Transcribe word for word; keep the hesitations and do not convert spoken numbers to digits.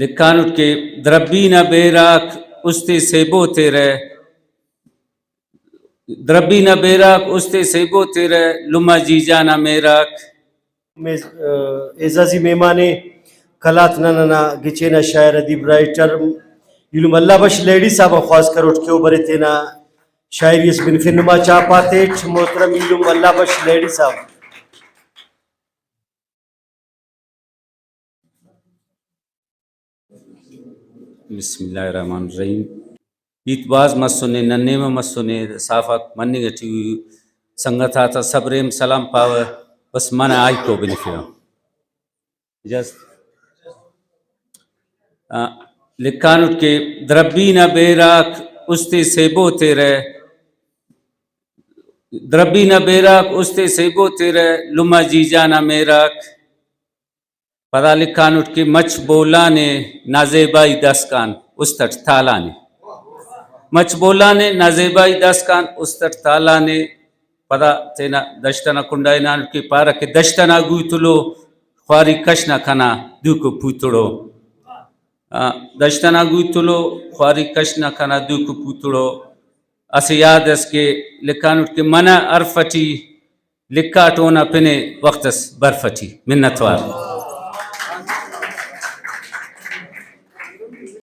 لکھانٹ کہ دربی نا بیراک استے سیبو تیرہ، دربی نا بیراک استے سیبو تیرہ، لمہ جیجا نا میراک۔ مے-، آ، اعزازی مہمان ءِ قلات نا ننا گچین آ شاعر، ادیب، رائٹر ایلم اللہ بخش لہڑی صاحب آن خواست کروٹ کہ او برے تینا شاعری اس بنفن۔ نما چاپ آتیٹ محترم ایلم اللہ بخش لہڑی صاحب۔ بسم اللہ الرحمن الرحیم۔ ہیت بھاز مسنے، نن نیمہ مسنے، صاف آک مننگ ٹی ءُ۔ سنگت آتا صبر ءِ ہم سلام پاوہ، بس منہ آئیکو بنفیوہ۔ اجازت۔ آ، لکھانٹ کہ دربی نا بیراک استے سیبو تیرہ، دربی نا بیراک استے سیبو تیرہ، لمہ جیجا نا میراک۔ پدا لکھانٹ کہ مچ بولانے نازیبائی داسکان است اٹ تالانے۔ مچ بولانے نازیبائی داسکان است اٹ تالانے۔ پدا تینا دشت ئنا کنڈا ہنانٹ کہ پارہ کہ دشت ئنا گوتلو خواری کش نا کنا دوکو پوتڑو۔ آ، دشت ئنا گوتلو خواری کش نا کنا دوکو پوتڑو۔ اسہ یاد اس کہ لکھانٹ کہ منہ حرف ٹی لکھاٹ اونا پن ءِ وخت اس برف ٹی۔ منتوار۔